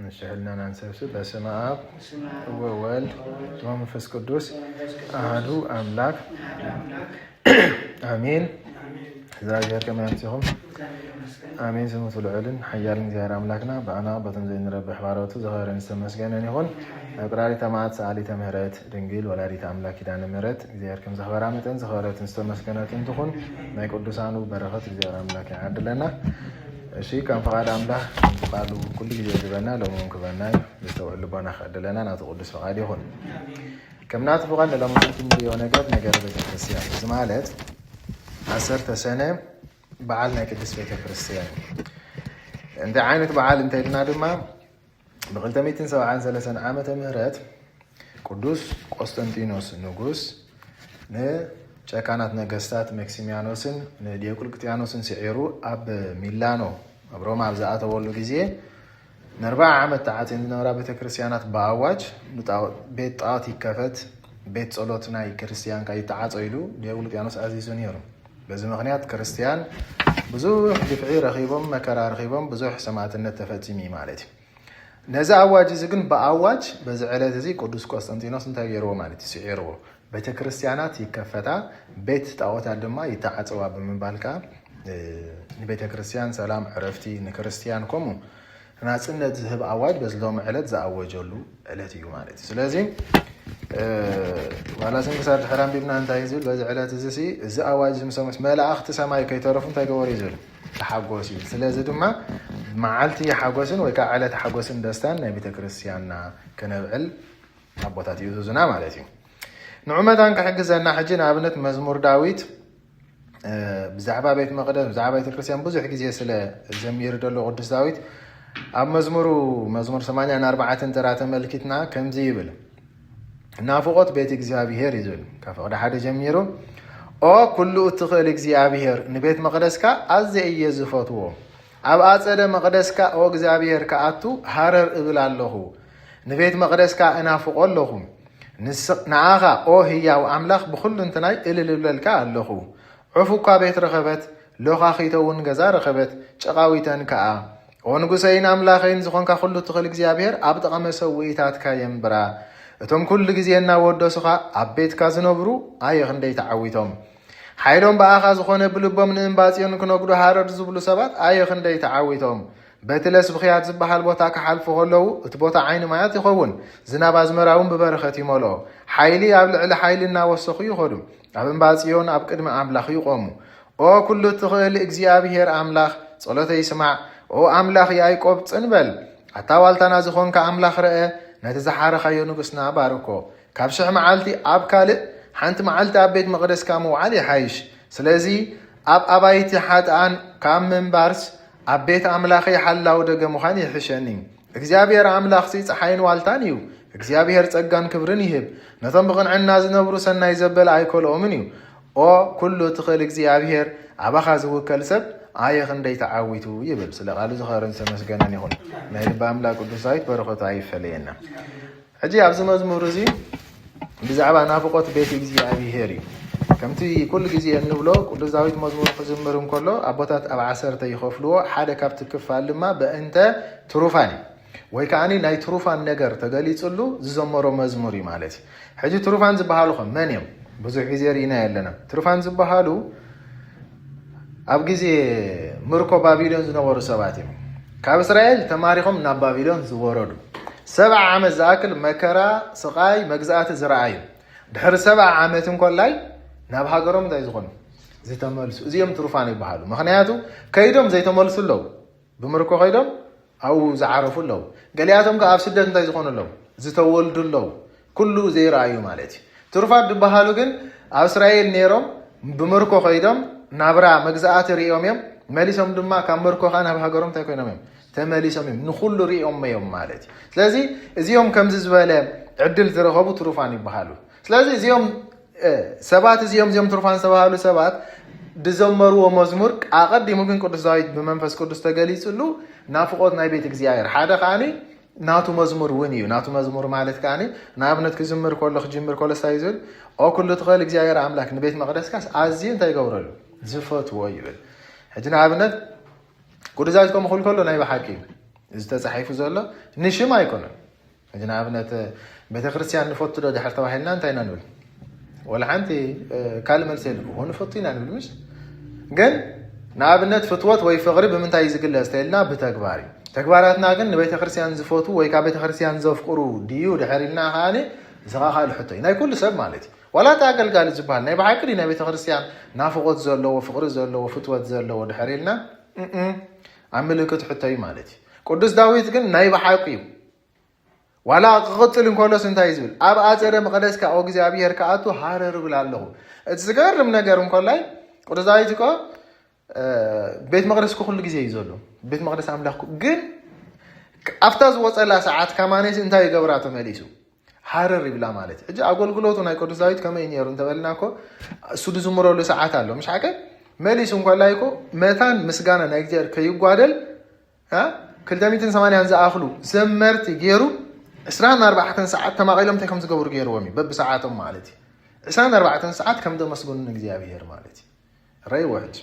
እሺ፣ ሕልና ናንሰብስብ። በስመ አብ ወወልድ ወመንፈስ ቅዱስ አሐዱ አምላክ አሜን። እግዚኣብሔር ከመይ ኣምሲኹም? ኣሜን። ስሙ ልዑልን ሓያልን እግዚኣብሔር ኣምላክና ብኣና በቶም ዘይንረብሕ ባሮቱ ዝኸበረን ዝተመስገነን ይኹን። ኣብ ቅራሪተ መዓት ሰኣሊተ ምህረት ድንግል ወላዲተ ኣምላክ ኪዳነ ምህረት እግዚኣብሔር ከም ዘኽበራ መጠን ዝኸበረትን ዝተመስገነትን ትኹን። ናይ ቅዱሳኑ በረኸት እግዚኣብሔር ኣምላክ ይዓድለና። እሺ፣ ከም ፍቓድ ኣምላክ ከምቲ ቃሉ ኩሉ ግዜ ዝበና ሎሚ እውን ክበና እዩ። ዘስተውዕል ልቦና ክዕድለና ናቱ ቅዱስ ፍቓድ ይኹን። ከም ናቱ ፍቓድ ንሎሚ ክንሪኦ ነገር ነገረ ቤተክርስትያን እዚ ማለት ዓሰርተ ሰነ በዓል ናይ ቅድስት ቤተክርስትያን እዩ። እንታይ ዓይነት በዓል እንተልና ድማ ብክልተ ሚእትን ሰብዓን ሰለስተን ዓመተ ምህረት ቅዱስ ቆስጠንጢኖስ ንጉስ ንጨካናት ነገስታት መክሲሚያኖስን ንዲዮቅልጥያኖስን ስዒሩ ኣብ ሚላኖ ኣብ ሮማ ኣብ ዝኣተወሉ ግዜ ንኣርባዓ ዓመት ተዓፅየን ዝነበራ ቤተክርስትያናት ብኣዋጅ ንጣ- ቤት ጣዖት ይከፈት፣ ቤት ጸሎት ናይ ክርስትያን ከኣ ይተዓጾ ኢሉ ዲዮቅልጥያኖስ ኣዚዙ ነይሩ። በዚ ምኽንያት ክርስትያን ብዙሕ ግፍዒ ረኺቦም፣ መከራ ረኺቦም፣ ብዙሕ ሰማእትነት ተፈጺሙ እዩ ማለት እዩ። ነዚ ኣዋጅ እዚ ግን ብኣዋጅ በዚ ዕለት እዚ ቅዱስ ቆስጠንጢኖስ እንታይ ገይርዎ ማለት እዩ? ስዒርዎ። ቤተ ክርስትያናት ይከፈታ፣ ቤት ጣዖታት ድማ ይተዓጸዋ ብምባል ከኣ ንቤተ ክርስትያን ሰላም ዕረፍቲ፣ ንክርስትያን ከምኡ ናጽነት ዝህብ ኣዋጅ በዚ ሎሚ ዕለት ዝኣወጀሉ ዕለት እዩ ማለት እዩ። ስለዚ ዋላ ስንክሳር ድሕር ኣንቢብና እንታይ ዝብል በዚ ዕለት እዚ ሲ እዚ ኣዋጅ ዝምሰሙስ መላእኽቲ ሰማይ ከይተረፉ እንታይ ገበሩ እዩ ዝብል ተሓጎስ እዩ። ስለዚ ድማ መዓልቲ ሓጎስን ወይ ከዓ ዕለት ሓጎስን ደስታን ናይ ቤተ ክርስትያንና ክነብዕል ኣቦታት ይእዙዙና ማለት እዩ። ንዑ መታን ክሕግዘና ሕጂ ንኣብነት መዝሙር ዳዊት ብዛዕባ ቤት መቅደስ ብዛዕባ ቤተ ክርስትያን ብዙሕ ግዜ ስለ ዘሚሩ ዘሎ ቅዱስ ዳዊት ኣብ መዝሙሩ መዝሙር ሰማንያ ንኣርባዕተን ተራ ተመልኪትና ከምዚ ይብል። ናፍቆት ቤት እግዚኣብሔር እዩ ዝብል ካብ ፍቅዲ ሓደ ጀሚሩ። ኦ ኩሉ እትኽእል እግዚኣብሔር ንቤት መቅደስካ ኣዘ እየ ዝፈትዎ። ኣብ ኣጸደ መቅደስካ ኦ እግዚኣብሔር ክኣቱ ሃረር እብል ኣለኹ። ንቤት መቅደስካ እናፍቆ ኣለኹ። ንኣኻ ኦ ህያው ኣምላኽ ብኹሉ እንትናይ እልል እብለልካ ኣለኹ። ዑፍ እኳ ቤት ረኸበት፣ ሎኻኺቶ እውን ገዛ ረኸበት፣ ጨቓዊተን ከኣ። ኦ ንጉሰይን ኣምላኸይን ዝኾንካ ኩሉ ትኽእል እግዚኣብሔር ኣብ ጥቓ መሰውኢታትካ የንብራ። እቶም ኩሉ ግዜ እናወደሱኻ ኣብ ቤትካ ዝነብሩ ኣየ ክንደይ ተዓዊቶም። ሓይሎም ብኣኻ ዝኾነ ብልቦም ንእምባጽዮን ክነግዱ ሃረር ዝብሉ ሰባት ኣየ ክንደይ ተዓዊቶም። በቲ ለስብኽያት ዝበሃል ቦታ ክሓልፉ ከለዉ እቲ ቦታ ዓይኒ ማያት ይኸውን። ዝናብ ኣዝመራ እውን ብበረኸት ይመልኦ። ሓይሊ ኣብ ልዕሊ ሓይሊ እናወሰኹ ይኸዱ። ኣብ እምባጽዮን ኣብ ቅድሚ ኣምላኽ ይቖሙ። ኦ ኩሉ እትኽእል እግዚኣብሔር ኣምላኽ ጸሎተይ ስማዕ። ኦ ኣምላኽ ያዕቆብ ጽን በል። ኣታ ዋልታና ዝኾንካ ኣምላኽ ርአ። ነቲ ዝሓረኻዮ ንጉስና ባርኮ። ካብ ሽሕ መዓልቲ ኣብ ካልእ ሓንቲ መዓልቲ ኣብ ቤት መቕደስካ ምውዓል ይሓይሽ። ስለዚ ኣብ ኣባይቲ ሓጥኣን ካብ ምንባርስ ኣብ ቤት ኣምላኸይ ሓላው ደገ ምዃን ይሕሸኒ። እግዚኣብሔር ኣምላኽሲ ጸሓይን ዋልታን እዩ። እግዚኣብሔር ጸጋን ክብርን ይህብ። ነቶም ብቕንዕና ዝነብሩ ሰናይ ዘበለ ኣይከልኦምን እዩ። ኦ ኩሉ ትኽእል እግዚኣብሔር ኣባኻ ዝውከል ሰብ ኣየ ክንደይ ተዓዊቱ ይብል። ስለ ቃሉ ዝኸርን ዝተመስገነን ይኹን። ናይ ልቢ ኣምላክ ቅዱስ ዳዊት በረኸቱ ኣይፈለየና። ሕጂ ኣብዚ መዝሙር እዚ ብዛዕባ ናፍቆት ቤት እግዚኣብሔር እዩ። ከምቲ ኩሉ ግዜ እንብሎ ቅዱስ ዳዊት መዝሙር ክዝምር እንከሎ ኣቦታት ኣብ ዓሰርተ ይኸፍልዎ። ሓደ ካብቲ ክፋል ድማ በእንተ ትሩፋን እዩ። ወይ ከዓኒ ናይ ትሩፋን ነገር ተገሊጽሉ ዝዘመሮ መዝሙር እዩ ማለት እዩ። ሕጂ ትሩፋን ዝበሃሉ ኸ መን እዮም? ብዙሕ ግዜ ርኢና የለና። ትሩፋን ዝበሃሉ ኣብ ግዜ ምርኮ ባቢሎን ዝነበሩ ሰባት እዮም። ካብ እስራኤል ተማሪኾም ናብ ባቢሎን ዝወረዱ ሰብዓ ዓመት ዝኣክል መከራ፣ ስቓይ፣ መግዛእቲ ዝረኣዩ ድሕሪ ሰብዓ ዓመት እንኮላይ ናብ ሃገሮም እንታይ ዝኾኑ ዝተመልሱ እዚኦም ትሩፋን ይበሃሉ። ምኽንያቱ ከይዶም ዘይተመልሱ ኣለዉ። ብምርኮ ከይዶም ኣብኡ ዝዓረፉ ኣለዉ። ገሊኣቶም ከኣ ኣብ ስደት እንታይ ዝኾኑ ኣለዉ ዝተወልዱ ኣለዉ። ኩሉ ዘይረኣዩ ማለት እዩ። ትሩፋት ዝበሃሉ ግን ኣብ እስራኤል ነይሮም ብምርኮ ከይዶም ናብራ መግዛእቲ ርእዮም እዮም። መሊሶም ድማ ካብ ምርኮ ከኣ ናብ ሃገሮም እንታይ ኮይኖም እዮም ተመሊሶም እዮም። ንኹሉ ርእዮም እዮም ማለት እዩ። ስለዚ እዚኦም ከምዚ ዝበለ ዕድል ዝረኸቡ ትሩፋን ይበሃሉ። ስለዚ እዚኦም ሰባት እዚኦም እዚኦም ትሩፋን ዝተባሃሉ ሰባት ዝዘመርዎ መዝሙር ኣቐዲሙ ግን ቅዱስ ዳዊት ብመንፈስ ቅዱስ ተገሊጽሉ ናፍቆት ናይ ቤት እግዚኣብሔር ሓደ ከዓኒ ናቱ መዝሙር እውን እዩ። ናቱ መዝሙር ማለት ከዓኒ ንኣብነት ክዝምር ከሎ ክጅምር ከሎ ስታይ ዝብል ኦ ኩሉ ትኽእል እግዚኣብሔር ኣምላክ ንቤት መቅደስካስ ኣዝዩ እንታይ ይገብረሉ ዝፈትዎ ይብል። ሕጂ ንኣብነት ቅዱስ ዳዊት ከምኡ ክብል ከሎ ናይ ብሓቂ እዩ። እዚ ተፃሒፉ ዘሎ ንሽም ኣይኮነን። እዚ ንኣብነት ቤተክርስትያን ንፈቱ ዶ ድሕር ተባሂልና እንታይ ኢና ንብል? ወላ ሓንቲ ካልእ መልሲ የለን። ንፈቱ ኢና ንብል ምሽ ግን ንኣብነት ፍትወት ወይ ፍቕሪ ብምንታይ እዩ ዝግለጽ ተልና ብተግባር እዩ። ተግባራትና ግን ንቤተክርስትያን ዝፈቱ ወይ ካብ ቤተክርስትያን ዘፍቅሩ ድዩ ድሕር ኢልና ከኣ እዚ ከዓ ካልእ ሕቶ እዩ ናይ ኩሉ ሰብ ማለት እዩ። ዋላ እቲ ኣገልጋሊ ዝበሃል ናይ ብሓቂ ናይ ቤተክርስትያን ናፍቆት ዘለዎ ፍቕሪ ዘለዎ ፍትወት ዘለዎ ድሕር ኢልና ኣብ ምልክት ሕቶ እዩ ማለት እዩ። ቅዱስ ዳዊት ግን ናይ ብሓቂ እዩ። ዋላ ክቕጽል እንከሎስ እንታይ እዩ ዝብል? ኣብ ኣጸደ መቕደስካ ኦ እግዚኣብሔር ክኣቱ ሃረር እብል ኣለኹ። እቲ ዝገርም ነገር እንኮላይ ቅዱስ ዳዊት እኮ ቤት መቕደስ ኩሉ ግዜ እዩ ዘሎ። ቤት መቕደስ ኣምላኽ ግን ኣብታ ዝወፀላ ሰዓት ከማኔስ እንታይ ይገብራ ተመሊሱ ሃረር ይብላ ማለት። ሕጂ ኣገልግሎቱ ናይ ቅዱስ ዳዊት ከመይ ነይሩ እንተበልና እኮ እሱ ዝዝምረሉ ሰዓት ኣሎ ምሽ ሓቀ መሊሱ እንኮላይ እኮ መታን ምስጋና ናይ እግዚኣብሔር ከይጓደል ክልተ ሚእትን ሰማንያን ዝኣኽሉ ዘመርቲ ገይሩ ዕስራን ኣርባዕተን ሰዓት ተማቒሎም እንታይ ከም ዝገብሩ ገይርዎም እዩ በብሰዓቶም ማለት እዩ። ዕስራን ኣርባዕተን ሰዓት ከም ዘመስግኑ ንእግዚኣብሔር ማለት እዩ። ረይ ውሕድ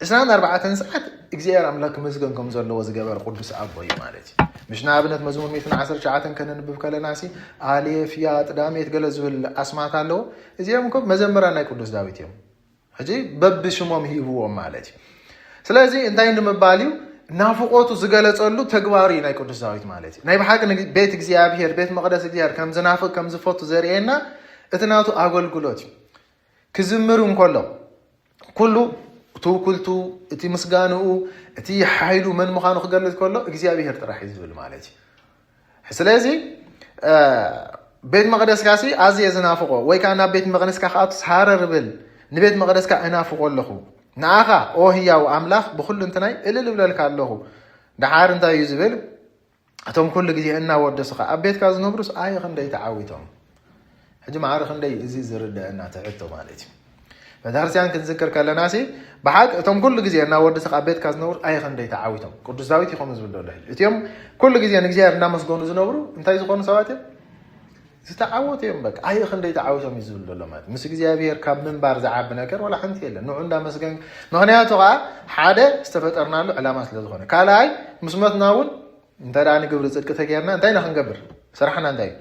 ዕስራን ኣርባዕተን ሰዓት እግዚኣብሔር ኣምላክ ክመስገን ከም ዘለዎ ዝገበር ቅዱስ ኣቦ እዩ ማለት እዩ። ምሽ ንኣብነት መዝሙር ሚእትን ዓሰርተ ትሽዓተን ከነንብብ ከለና ሲ ኣሌፍ ያጥ ዳሜት ገለ ዝብል ኣስማት ኣለዎ። እዚኦም ኮ መዘምራን ናይ ቅዱስ ዳዊት እዮም። ሕጂ በብሽሞም ሂብዎም ማለት እዩ። ስለዚ እንታይ ንምባል እዩ ናፍቆቱ ዝገለጸሉ ተግባሩ እዩ ናይ ቅዱስ ዳዊት ማለት እዩ። ናይ ብሓቂ ንግ- ቤት እግዚኣብሔር ቤት መቅደስ እግዚኣብሔር ከም ዝናፍቅ ከም ዝፈቱ ዘርእየና እቲ ናቱ ኣገልግሎት እዩ። ክዝምር እንከሎ ኩሉ ትውኩልቱ እቲ ምስጋንኡ እቲ ሓይሉ መን ምዃኑ ክገልጽ ከሎ እግዚኣብሔር ጥራሕ እዩ ዝብል ማለት እዩ። ስለዚ ቤት መቕደስካ ሲ ኣዝየ ዝናፍቆ ወይ ከዓ ናብ ቤት መቕደስካ ክኣቱ ሃረር ብል ንቤት መቕደስካ እናፍቆ ኣለኹ። ንኣኻ ኦ ህያው ኣምላኽ ብኩሉ እንትናይ እልል እብለልካ ኣለኹ። ደሓር እንታይ እዩ ዝብል? እቶም ኩሉ ግዜ እናወደሱኻ ኣብ ቤትካ ዝነብሩስ ኣየ ክንደይ ተዓዊቶም። ሕጂ ማዕረ ክንደይ እዚ ዝርደአና ትሕቶ ማለት እዩ። ቤተክርስትያን ክንዝክር ከለና ሲ ብሓቅ እቶም ኩሉ ግዜ እናወደሱኻ ኣብ ቤትካ ዝነብሩ ኣየ ክንደይ ተዓዊቶም። ቅዱስ ዳዊት ይኸም ዝብል ዘሎ ሕጂ እቲኦም ኩሉ ግዜ ንእግዚኣብሔር እናመስገኑ ዝነብሩ እንታይ ዝኾኑ ሰባት እዮም? ዝተዓወቱ እዮም። በቃ ኣየ ክንደይ ተዓዊቶም እዩ ዝብል ዘሎ ማለት ምስ እግዚኣብሔር ካብ ምንባር ዝዓቢ ነገር ወላ ሓንቲ የለን። ንዑ እንዳመስገን ምክንያቱ ከዓ ሓደ ዝተፈጠርናሉ ዕላማ ስለ ዝኾነ ካልኣይ ምስ መትና እውን እንተ ደኣ ንግብሪ ጽድቂ ተገይርና እንታይ ኢና ክንገብር? ስራሕና እንታይ እዩ?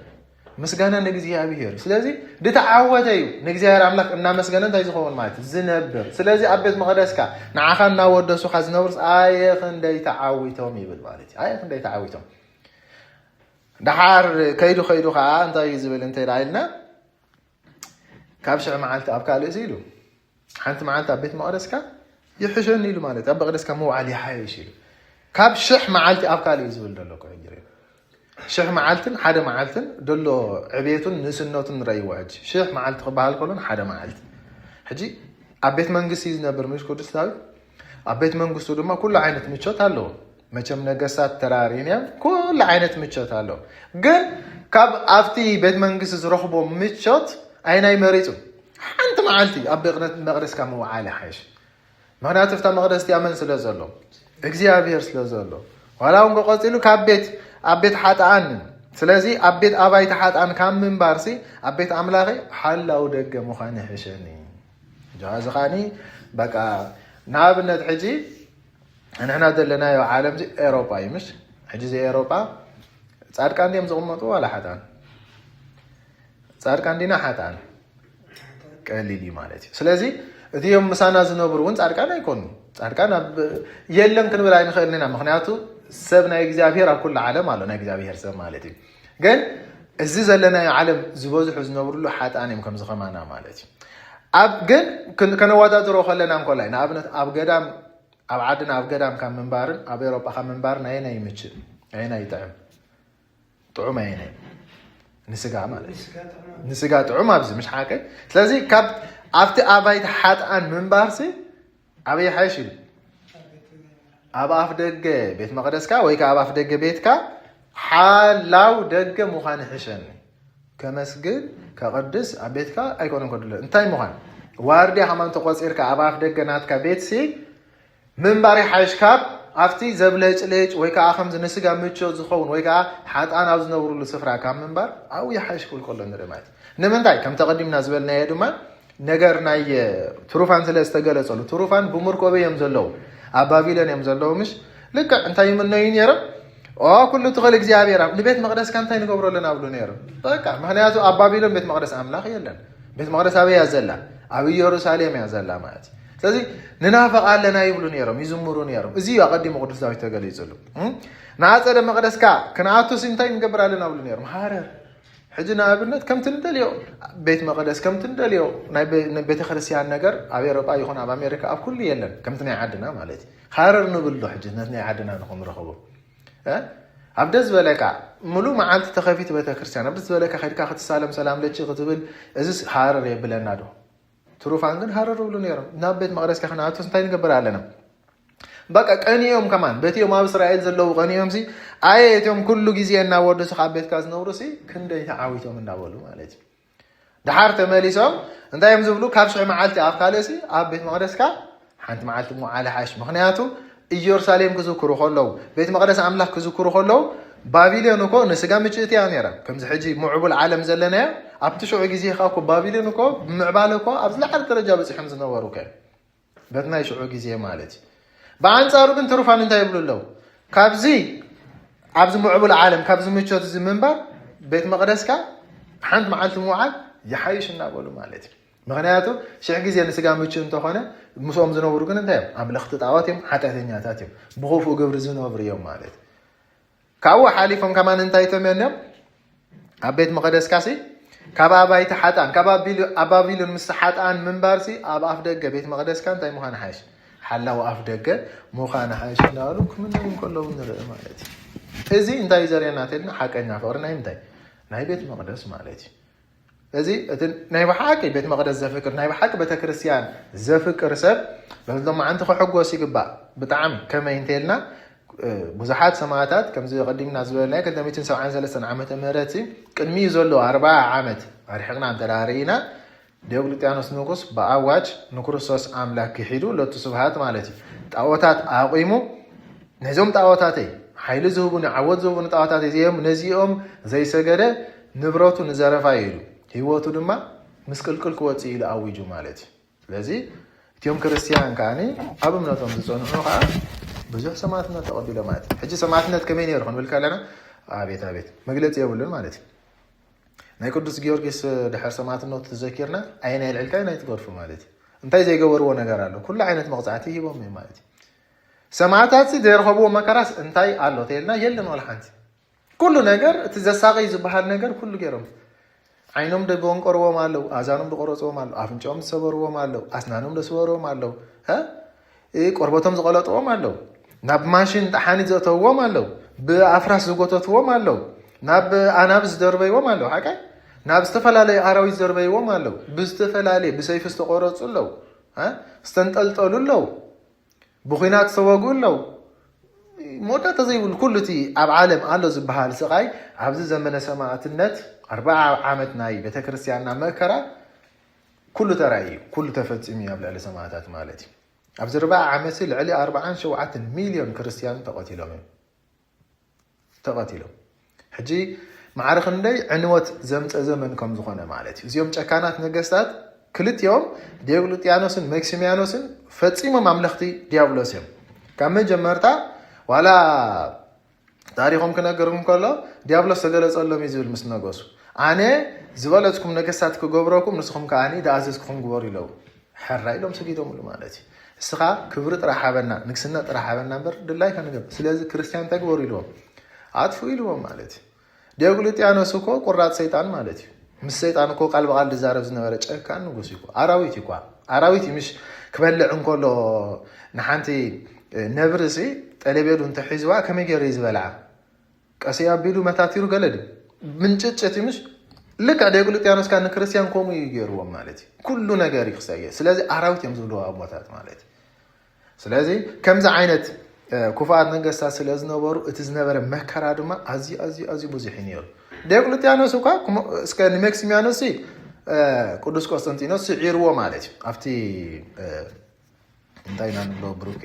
ምስጋና ንእግዚኣብሔር። ስለዚ ድተዓወተ እዩ ንእግዚኣብሔር ኣምላኽ እናመስገነ እንታይ ዝኸውን ማለት እዩ? ዝነብር። ስለዚ ኣብ ቤት መቕደስካ ንዓኻ እናወደሱኻ ዝነብሩስ ኣየ ክንደይ ተዓዊቶም ይብል ማለት እዩ። ኣየ ክንደይ ተዓዊቶም። ደሓር ከይዱ ከይዱ ከዓ እንታይ እዩ ዝብል እንተ ኢልና ካብ ሽሕ መዓልቲ ኣብ ካልእሲ ኢሉ ሓንቲ መዓልቲ ኣብ ቤት መቕደስካ ይሕሸኒ ኢሉ ማለት ኣብ መቕደስካ ምውዓል ይሓይሽ ኢሉ ካብ ሽሕ መዓልቲ ኣብ ካልእ እዩ ዝብል ዘሎ እኮ ሕጂ ርእ። ሽሕ መዓልትን ሓደ መዓልትን ደሎ ዕቤቱን ንእስነቱን ንረእይዎ ሕጂ ሽሕ መዓልቲ ክበሃል ከሎን ሓደ መዓልቲ ሕጂ ኣብ ቤት መንግስቲ እዩ ዝነብር ምሽ ቅዱስ ዳዊት ኣብ ቤት መንግስቱ ድማ ኩሉ ዓይነት ምቾት ኣለዎ። መቸም ነገስታት ተራሪን እዮም ኩሉ ዓይነት ምቾት ኣለዎ። ግን ካብ ኣብቲ ቤት መንግስቲ ዝረኽቦ ምቾት ኣይናይ መሪፁ ሓንቲ መዓልቲ ኣብ መቕደስካ ምውዓል ይሓይሽ። ምክንያቱ እፍታ መቕደስ እቲኣ መን ስለ ዘሎ እግዚኣብሔር ስለ ዘሎ ዋላ እውን ቀፂሉ ካብ ቤት ኣብ ቤት ሓጥኣን ስለዚ ኣብ ቤት ኣባይቲ ሓጥኣን ካብ ምንባርሲ ኣብ ቤት ኣምላኸ ሓላው ደገ ምዃን ይሕሸኒ። እዚ ከዓኒ በቃ ንኣብነት ሕጂ ንሕና ዘለናዮ ዓለም እዚ ኤሮጳ እዩ ምሽ ሕጂ እዚ ኤሮጳ ጻድቃን ድዮም ዝቕመጡ ዋላ ሓጥኣን ጻድቃን ዲና ሓጥኣን ቀሊል እዩ ማለት እዩ። ስለዚ እቲዮም ምሳና ዝነብሩ እውን ጻድቃን ኣይኮኑ። ጻድቃን ኣብ የለን ክንብል ኣይንኽእልን ኢና። ምክንያቱ ሰብ ናይ እግዚኣብሔር ኣብ ኩሉ ዓለም ኣሎ ናይ እግዚኣብሔር ሰብ ማለት እዩ። ግን እዚ ዘለናዮ ዓለም ዝበዝሑ ዝነብርሉ ሓጥኣን እዮም ከምዚ ከማና ማለት እዩ። ኣብ ግን ከነወዳድሮ ከለና እንኮላይ ንኣብነት ኣብ ገዳም ኣብ ዓድና ኣብ ገዳም ካብ ምንባርን ኣብ ኤሮጳ ካብ ምንባርን ኣየናይ ይምችእ ኣየናይ ይጥዕም? ጥዑም ኣየናይ ንስጋ ማለት ንስጋ ጥዑም ኣብዚ ምሽ ሓቀ። ስለዚ ካብ ኣብቲ ኣባይቲ ሓጥኣን ምንባርሲ ኣበይ ሓይሽ ኢሉ ኣብ ኣፍ ደገ ቤት መቕደስካ ወይ ከዓ ኣብ ኣፍ ደገ ቤትካ ሓላው ደገ ምዃን ይሕሸኒ። ከመስግን ከቐድስ ኣብ ቤትካ ኣይኮነን ከድሎ እንታይ ምዃን ዋርድያ ከማን ተቆፂርካ ኣብ ኣፍ ደገ ናትካ ቤትሲ ምንባር ይሓይሽ ካብ ኣብቲ ዘብለጭልጭ ወይ ከዓ ከምዚ ንስጋ ምቾት ዝኸውን ወይ ከዓ ሓጣን ኣብ ዝነብሩሉ ስፍራ ካብ ምንባር ኣብኡ ይሓይሽ ክብል ከሎ ንርኢ ማለት እዩ። ንምንታይ ከም ተቐዲምና ዝበልናዮ ድማ ነገር ናይ ትሩፋን ስለ ዝተገለጸሉ ትሩፋን ብምርኮበ እዮም ዘለዉ ኣብ ባቢሎን እዮም ዘለዉ ምሽ ልክዕ እንታይ ይምነዩ ነይሮም ኦ ኩሉ ትኽእል እግዚኣብሔር ኣብ ንቤት መቕደስካ እንታይ ንገብሮ ኣለና ብሉ ነይሩ። በቃ ምክንያቱ ኣብ ባቢሎን ቤት መቕደስ ኣምላኽ የለን። ቤት መቕደስ ኣበይ እያ ዘላ? ኣብ ኢየሩሳሌም እያ ዘላ ማለት እዩ። ስለዚ ንናፈቕ ኣለና ይብሉ ነይሮም፣ ይዝምሩ ነይሮም። እዚ እዩ ኣቐዲሙ ቅዱስ ዳዊት ተገሊጹሉ። እም? ንኣጸደ መቕደስካ ክንኣቱሲ እንታይ ንገብር ኣለና ብሉ ነይሮም። ሃረር ሕጂ ንኣብነት ከምቲ ንደልዮ ቤት መቕደስ ከምቲ ንደልዮ ናይ ቤተክርስትያን ነገር ኣብ ኤሮጳ ይኹን ኣብ ኣሜሪካ ኣብ ኩሉ የለን። ከምቲ ናይ ዓድና ማለት እዩ። ሃረር ንብሎ ሕጂ ነቲ ናይ ዓድና ንኹም ረኽቡ ኣብ ደስ ዝበለካ ሙሉ መዓልቲ ተኸፊት ቤተክርስትያን ኣብ ደስ ዝበለካ ከድካ ክትሳለም ሰላም ለቺ ክትብል እዚ ሃረር የብለና ዶ? ትሩፋን ግን ሃረር ብሉ ነይሮም። ናብ ቤት መቕደስካ ክንኣቶስ እንታይ ንገብር ኣለና? በቃ ቀንዮም ከማን በቲኦም ኣብ እስራኤል ዘለዉ ቀንዮም ሲ ኣየ እቲኦም ኩሉ ግዜ እናወደሱ ካብ ቤትካ ዝነብሩ ሲ ክንደይ ተዓዊቶም እናበሉ ማለት እዩ። ድሓር ተመሊሶም እንታይ እዮም ዝብሉ? ካብ ሽሕ መዓልቲ ኣብ ካልእ ሲ ኣብ ቤት መቕደስካ ሓንቲ መዓልቲ ምውዓል ሓሽ። ምክንያቱ ኢየሩሳሌም ክዝክሩ ከለዉ ቤት መቕደስ ኣምላኽ ክዝክሩ ከለዉ ባቢሎን እኮ ንስጋ ምጭእቲ እያ ነይራ። ከምዚ ሕጂ ምዕቡል ዓለም ዘለናዮ ኣብቲ ሽዑ ግዜ ካ እኮ ባቢሎን እኮ ብምዕባለ እኮ ኣብ ዝለዓለ ደረጃ በፂሖም ዝነበሩ ከ በቲ ናይ ሽዑ ግዜ ማለት እዩ። ብኣንጻሩ ግን ትሩፋን እንታይ ይብሉ ኣለዉ? ካብዚ ኣብዚ ምዕቡል ዓለም ካብዚ ምቾት እዚ ምንባር ቤት መቕደስካ ሓንቲ መዓልቲ ምውዓል ይሓይሽ እናበሉ ማለት እዩ። ምክንያቱ ሽሕ ግዜ ንስጋ ምቹ እንተኾነ ምስኦም ዝነብሩ ግን እንታይ እዮም? ኣምለኽቲ ጣዖት እዮም፣ ሓጢኣተኛታት እዮም፣ ብኽፉእ ግብሪ ዝነብሩ እዮም ማለት እዩ። ካብኡ ሓሊፎም ከማን እንታይ ተመንዮም ኣብ ቤት መቐደስካ ሲ ካብ ኣባይቲ ሓጣን ካብ ኣቢሉ- ኣብ ባቢሎን ምስ ሓጣን ምንባር ሲ ኣብ ኣፍ ደገ ቤት መቐደስካ እንታይ ምዃን ሓይሽ ሓላው ኣፍ ደገ ምዃን ሓይሽ እንዳሉ ክምነዩ ከለዉ ንርኢ ማለት እዩ። እዚ እንታይ እዩ ዘርእየና ተልና ሓቀኛ ፍቕሪ ናይ ምንታይ ናይ ቤት መቕደስ ማለት እዩ። እዚ እቲ ናይ ብሓቂ ቤት መቕደስ ዘፍቅር ናይ ብሓቂ ቤተክርስትያን ዘፍቅር ሰብ በዚ ሎማዓንቲ ክሕጎስ ይግባእ። ብጣዕሚ ከመይ እንተልና ብዙሓት ሰማዕታት ከምዚ ቀዲምና ዝበለናዮ ክልተ ሚእትን ሰብዓን ሰለስተን ዓመተ ምህረት ቅድሚኡ ዘሎ ኣርብዓ ዓመት ኣርሒቕና እንተ ርኢና ዲዮቅልጥያኖስ ንጉስ ብኣዋጅ ንክርስቶስ ኣምላክ ክሒዱ ለቱ ስብሃት ማለት እዩ ጣዖታት ኣቑሙ ነዞም ጣዖታተይ ሓይሊ ዝህቡኒ ዓወት ዝህቡኒ ጣዖታት እዚኦም ነዚኦም ዘይሰገደ ንብረቱ ንዘረፋ እዩ ኢሉ ህይወቱ ድማ ምስቅልቅል ክወፅእ ኢሉ ኣዊጁ ማለት እዩ። ስለዚ እቲኦም ክርስትያን ከዓኒ ኣብ እምነቶም ዝፀንሑ ከዓ ብዙሕ ሰማዕትነት ተቐቢሎም ማለት እዩ። ሕጂ ሰማዕትነት ከመይ ነይሩ ክንብል ከለና ኣቤት ኣቤት መግለፂ የብሉን ማለት እዩ። ናይ ቅዱስ ጊዮርጊስ ድሕር ሰማዕትነቱ ተዘኪርና ኣየናይ ኣልዕልካ ኣየናይ ትገድፉ ማለት እዩ። እንታይ ዘይገበርዎ ነገር ኣሎ? ኩሉ ዓይነት መቕፃዕቲ ሂቦም እዮም ማለት እዩ። ሰማዕታት ሲ ዘይረኸብዎ መከራስ እንታይ ኣሎ ተይልና የለን ዋላ ሓንቲ። ኩሉ ነገር እቲ ዘሳቐይ ዝበሃል ነገር ኩሉ ገይሮም። ዓይኖም ደጎንቆርዎም ኣለዉ፣ ኣዛኖም ዝቆረፅዎም ኣለዉ፣ ኣፍንጫኦም ዝሰበርዎም ኣለዉ፣ ኣስናኖም ዘስበርዎም ኣለዉ፣ እ? እ፣ ቆርበቶም ዝቐለጥዎም ኣለዉ፣ ናብ ማሽን ጠሓኒ ዘእተውዎም ኣለዉ፣ ብኣፍራስ ዝጎተትዎም ኣለዉ፣ ናብ ኣናብስ ዝደርበይዎም ኣለዉ፣ ሓቀይ ናብ ዝተፈላለዩ ኣራዊት ዝደርበይዎም ኣለዉ፣ ብዝተፈላለየ ብሰይፊ ዝተቆረፁ ኣለዉ፣ እ? ዝተንጠልጠሉ ኣለዉ። ብኹናት ዝተወግኡ ኣለዉ። መወዳእታ ዘይብሉ ኩሉ እቲ ኣብ ዓለም ኣሎ ዝበሃል ስቓይ ኣብዚ ዘመነ ሰማዕትነት ኣርብዓ ዓመት ናይ ቤተክርስትያንና መከራ ኩሉ ተራእዩ ኩሉ ተፈፂሙ እዩ ኣብ ልዕሊ ሰማዕታት ማለት እዩ። ኣብዚ ኣርብዓ ዓመት ልዕሊ ኣርብዓን ሸውዓተን ሚልዮን ክርስትያን ተቐቲሎም እዮም ተቐቲሎም። ሕጂ ማዕረ ክንደይ ዕንወት ዘምፀ ዘመን ከም ዝኾነ ማለት እዩ። እዚኦም ጨካናት ነገስታት ክልቲኦም ዲዮቅልጥያኖስን መክሲሚያኖስን ፈፂሞም ኣምለኽቲ ዲያብሎስ እዮም። ካብ መጀመርታ ዋላ ታሪኾም ክነገርኩም ከሎ ዲያብሎስ ተገለፀሎም እዩ ዝብል ምስ ነገሱ ኣነ ዝበለፅኩም ነገስታት ክገብረኩም ንስኹም ከዓ ዝኣዘዝኩኹም ግበሩ ኢለው። ሕራ ኢሎም ሰጊዶምሉ ማለት እዩ። እስኻ ክብሪ ጥራሕ ሃበና ንግስነት ጥራሕ ሃበና እምበር ድላይካ ንገብ ስለዚ ክርስትያን እንታይ ግበሩ ኢልዎም ኣጥፍኡ ኢልዎም ማለት እዩ። ዲዮቅልጥያኖስ እኮ ቁራፅ ሰይጣን ማለት እዩ። ምስ ሰይጣን እኮ ቃል ብቃል ዝዛረብ ዝነበረ ጨካን ንጉስ እዩ። ኣራዊት እዩ። ኣራዊት እዩ ምሽ ክበልዕ እንከሎ ንሓንቲ ነብሪ ሲ ጠለቤዱ እንተሒዝዋ ከመይ ገይሩ እዩ ዝበልዓ? ቀስ ኣቢሉ መታቲሩ ገለ ድዩ ምንጭጭ እቲ ምሽ ልክዕ ዲዮቅልጥያኖስ ከ ንክርስትያን ከምኡ እዩ ገይርዎም ማለት እዩ። ኩሉ ነገር እዩ ክሰየ ስለዚ ኣራዊት እዮም ዝብልዎ ኣቦታት ማለት እዩ። ስለዚ ከምዚ ዓይነት ክፉኣት ነገስታት ስለ ዝነበሩ እቲ ዝነበረ መከራ ድማ ኣዝዩ ኣዝዩ ኣዝዩ ብዙሕ እዩ ነይሩ። ዲዮቅልጥያኖስ እኳ እስከ ንመክሲሚያኖስ ቅዱስ ቆስጠንጢኖስ ስዒርዎ ማለት እዩ ኣብቲ እንታይ ኢና ንብሎ ብሩኬ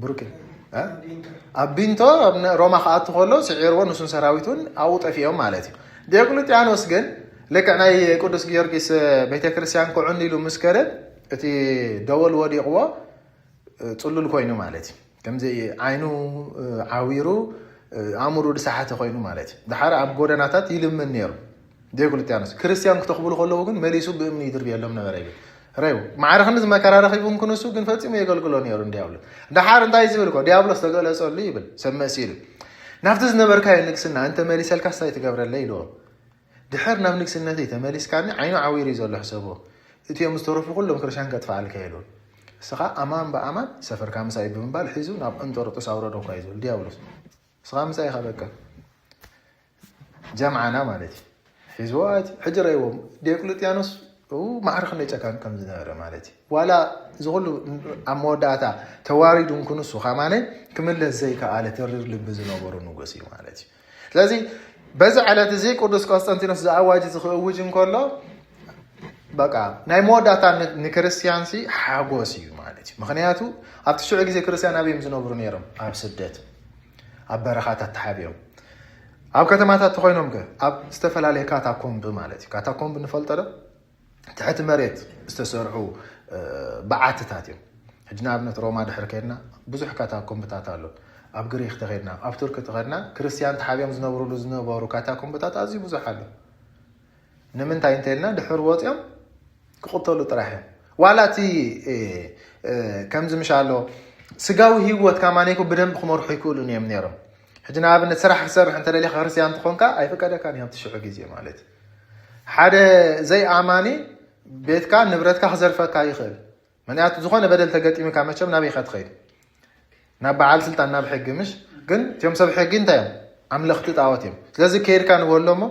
ብሩኬ ኣብ ቢንቶ ኣብ ሮማ ክኣቱ ከሎ ስዒርዎ ንሱን ሰራዊቱን ኣብኡ ጠፊኦም ማለት እዩ። ዲዮቅልጥያኖስ ግን ልክዕ ናይ ቅዱስ ጊዮርጊስ ቤተክርስትያን ክዕኑ ኢሉ ምስ ከደ እቲ ደወል ወዲቕዎ ፅሉል ኮይኑ ማለት እዩ። ከምዚ ዓይኑ ዓዊሩ ኣእምሩ ዝሰሓተ ኮይኑ ማለት እዩ። ድሓር ኣብ ጎደናታት ይልምን ነይሩ ዲዮቅልጥያኖስ። ክርስቲያን ክተኽብሉ ከለዉ ግን መሊሱ ብእምኒ ይድርብየሎም ነበረ ይብል። ረዩ ማዕረ ክንዚ መከራ ረኺቡ እንክንሱ ግን ፈጺሙ የገልግሎ ነይሩ ንዲያብሎስ። ድሓር እንታይ ዝብል ኮ ዲያብሎስ ተገለጸሉ ይብል ሰብ መሲሉ። ናብቲ ዝነበርካዮ ንግስና እንተ መሊሰልካ ስታይ ትገብረለይ ኢልዎ። ድሕር ናብ ንግስነተይ ተመሊስካኒ ዓይኑ ዓዊሩ እዩ ዘሎ ሕሰቦ። እቲኦም ዝተረፉ ኩሎም ክርስቲያን ከጥፍኣልካ ኢሉ። እስኻ ኣማን ብኣማን ሰፈርካ ምሳይ ብምባል ሒዙ ናብ እንጦርጦስ ኣውረዶ እኳ እዩ ዝብል ዲያብሎስ። እስኻ ምሳይ ኢኻ በቃ ጀምዓና ማለት እዩ። ሒዝዎ ኣቲ ሕጂ ረእዎም ዲዮቅልጥያኖስ ማዕረ ክንደይ ጨካን ከም ዝነበረ ማለት እዩ። ዋላ እዚ ኩሉ ኣብ መወዳእታ ተዋሪዱ እንክንሱ ከማነ ክምለስ ዘይከኣለ ተሪር ልቢ ዝነበሩ ንጉስ እዩ ማለት እዩ። ስለዚ በዚ ዕለት እዚ ቅዱስ ቆስጠንቲኖስ ዝኣዋጅ እዚ ክእውጅ እንከሎ በቃ ናይ መወዳእታ ንክርስትያን ሲ ሓጎስ እዩ ማለት እዩ። ምክንያቱ ኣብቲ ሽዑ ግዜ ክርስትያን ኣበዮም ዝነብሩ ነይሮም ኣብ ስደት ኣብ በረኻታት ተሓቢኦም ኣብ ከተማታት ተኮይኖም ከ ኣብ ዝተፈላለየ ካታኮምብ ማለት እዩ። ካታኮምብ ንፈልጦ ዶ? ትሕቲ መሬት ዝተሰርሑ በዓትታት እዮም። ሕጂ ንኣብነት ሮማ ድሕር ከድና ብዙሕ ካታኮምብታት ኣሎ። ኣብ ግሪክ ተኸድና ኣብ ቱርክ ተኸድና ክርስትያን ተሓቢኦም ዝነብሩሉ ዝነበሩ ካታኮምብታት ኣዝዩ ብዙሕ ኣሎ። ንምንታይ እንተልና ድሕር ወፂኦም ክቕተሉ ጥራሕ እዮም። ዋላ እቲ ከምዚ ምሽ ኣሎ ስጋዊ ህይወት ካማኔኩ ብደንብ ክመርሑ ይክእሉን እዮም ነይሮም። ሕጂ ንኣብነት ስራሕ ክሰርሕ እንተደሊኻ ክርስትያን ትኾንካ ኣይፍቀደካን እዮም ትሽዑ ግዜ ማለት ሓደ ዘይኣማኒ ቤትካ ንብረትካ ክዘርፈካ ይኽእል። ምክንያቱ ዝኾነ በደል ተገጢሙካ መቸም ናበይ ኢኻ ትኸይድ? ናብ በዓል ስልጣን ናብ ሕጊ ምሽ ግን እቲኦም ሰብ ሕጊ እንታይ እዮም? ኣምለኽቲ ጣዖት እዮም። ስለዚ ከይድካ ንበሎ እሞ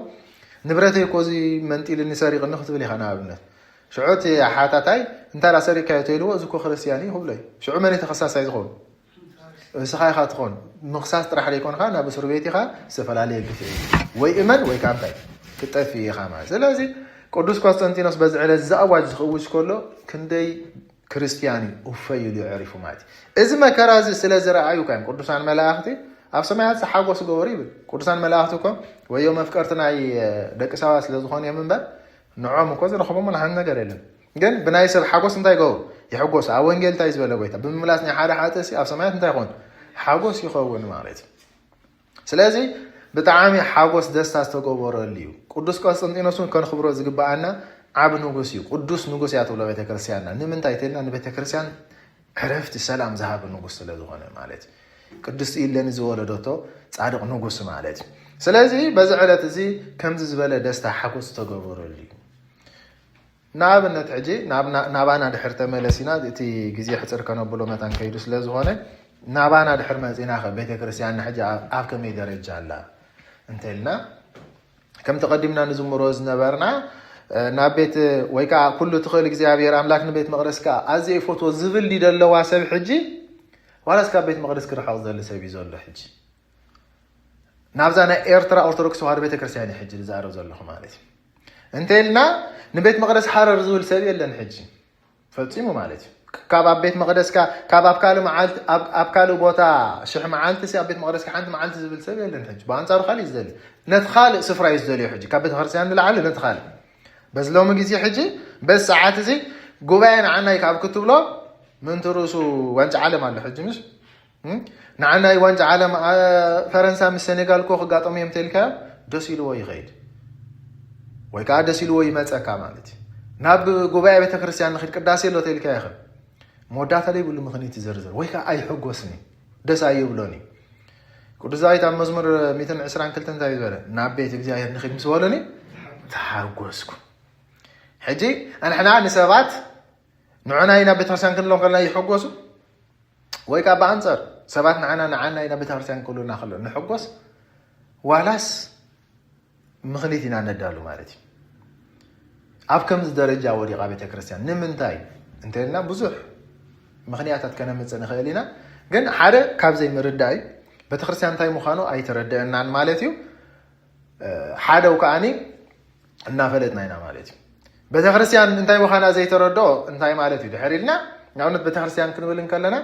ንብረተይ እኮ እዚ መንጢልኒ ሰሪቕኒ ክትብል ኢኻ ንኣብነት። ሽዑ እቲ ሓታታይ እንታይ ዳ ሰሪቕካዮ ተይልዎ እዚ እኮ ክርስትያን እዩ ክብሎ እዩ። ሽዑ መን እዩ ተኸሳሳይ ዝኾኑ? እስኻ ኢኻ ትኾን ምኽሳስ ጥራሕ ዘይኮንካ ናብ እስር ቤት ኢኻ ዝተፈላለየ ግፍዒ ወይ እመን ወይ ከዓ እንታይ ክጠፊ ኢኻ ማለት ስለዚ ቅዱስ ኮንስታንቲኖስ በዚ ዕለት እዚ ኣዋጅ ዝኽውጅ ከሎ ክንደይ ክርስትያን እዩ እፈይ ኢሉ የዕሪፉ ማለት እዩ። እዚ መከራ እዚ ስለ ዝረኣዩ ካዮም ቅዱሳን መላእኽቲ ኣብ ሰማያት ሓጎስ ገበሩ ይብል። ቅዱሳን መላእኽቲ እኮ ወዮ መፍቀርቲ ናይ ደቂ ሰባት ስለ ዝኾኑ እዮም እምበር ንዖም እኮ ዝረኽቦም ሓንቲ ነገር የለን። ግን ብናይ ሰብ ሓጎስ እንታይ ገበሩ? ይሕጎሱ። ኣብ ወንጌል እንታይ ዝበለ ጎይታ? ብምምላስ ናይ ሓደ ሓጥእ ሲ ኣብ ሰማያት እንታይ ይኾን? ሓጎስ ይኸውን ማለት እዩ። ስለዚ ብጣዕሚ ሓጎስ ደስታ ዝተገበረሉ እዩ። ቅዱስ ቆስጠንጢኖስ እውን ከንኽብሮ ዝግበኣና ዓብ ንጉስ እዩ። ቅዱስ ንጉስ እያ ትብሎ ቤተክርስትያንና። ንምንታይ ተልና ንቤተክርስትያን ዕረፍቲ ሰላም ዝሃበ ንጉስ ስለ ዝኾነ ማለት እዩ። ቅድስቲ ኢለኒ ዝወለደቶ ጻድቕ ንጉስ ማለት እዩ። ስለዚ በዚ ዕለት እዚ ከምዚ ዝበለ ደስታ ሓጎስ ዝተገበረሉ እዩ። ንኣብነት ሕጂ ናባና ድሕር ተመለሲና እቲ ግዜ ሕፅር ከነብሎ መታን ከይዱ ስለ ዝኾነ ናባና ድሕር መፂና ከ ቤተክርስትያንና ሕጂ ኣብ ከመይ ደረጃ ኣላ እንተልና ከምቲ ቀዲምና ንዝምሮ ዝነበርና ናብ ቤት ወይ ከዓ ኩሉ ትኽእል እግዚኣብሔር ኣምላክ ንቤት መቅደስ ከዓ ኣዝየ ይፈትዎ ዝብል ዲ ደለዋ ሰብ ሕጂ ዋላስ ካብ ቤት መቅደስ ክርሕቕ ዘለ ሰብ እዩ ዘሎ ሕጂ ናብዛ ናይ ኤርትራ ኦርቶዶክስ ተዋህዶ ቤተክርስትያን እዩ ሕጂ ዝዛረብ ዘለኹ ማለት እዩ እንተ ኢልና ንቤት መቅደስ ሓረር ዝብል ሰብ የለን ሕጂ ፈፂሙ ማለት እዩ ካብ ኣብ ቤት መቅደስካ ካብ ኣብ ካልእ መዓልቲ ኣብ ካልእ ቦታ ሽሕ መዓልቲ ሲ ኣብ ቤት መቅደስካ ሓንቲ መዓልቲ ዝብል ሰብ የለን ሕጂ ብኣንፃሩ ካልእ እዩ ዝደሊ ነቲ ካልእ ስፍራ እዩ ዝደልዮ ሕጂ ካብ ቤተክርስትያን ንላዕሊ ነቲ ካልእ በዚ ሎሚ ግዜ ሕጂ በዚ ሰዓት እዚ ጉባኤ ንዓናይ ካብ ክትብሎ ምእንቲ ርእሱ ዋንጫ ዓለም ኣሎ ሕጂ ምስ ንዓናይ ዋንጫ ዓለም ፈረንሳ ምስ ሴኔጋል እኮ ክጋጠሙ እዮም ተልካዮ ደስ ኢልዎ ይኸይድ ወይ ከዓ ደስ ኢልዎ ይመፀካ ማለት እዩ ናብ ጉባኤ ቤተክርስትያን ንክድ ቅዳሴ ኣሎ ተልካዮ ይኽእል መወዳእታ ዘይብሉ ምኽንያት ይዝርዝር ወይ ከዓ ኣይሕጎስን እዩ ደስ ኣይብሎን እዩ ቅዱስ ዳዊት ኣብ መዝሙር ሚእትን ዕስራን ክልተን እንታይ ዝበለ ናብ ቤት እግዚኣብሔር ንኽድ ምስ በሉኒ ተሓጎስኩ ሕጂ ኣንሕና ንሰባት ንዑና ኢና ቤተክርስትያን ክንሎም ከለና ይሕጎሱ ወይ ከዓ ብኣንፃር ሰባት ንዓና ንዓና ኢና ቤተክርስትያን ክብሉና ከሎ ንሕጎስ ዋላስ ምኽኒት ኢና ነዳሉ ማለት እዩ ኣብ ከምዚ ደረጃ ወዲቓ ቤተክርስትያን ንምንታይ እንተልና ብዙሕ ምኽንያታት ከነምፅእ ንኽእል ኢና ግን ሓደ ካብ ዘይምርዳእ እዩ ቤተክርስትያን እንታይ ምዃኑ ኣይተረደአናን ማለት እዩ ሓደው ከዓኒ እናፈለጥና ኢና ማለት እዩ ቤተክርስትያን እንታይ ምዃና ዘይተረድኦ እንታይ ማለት እዩ ድሕር ኢልና ንኣብነት ቤተክርስትያን ክንብል እንከለና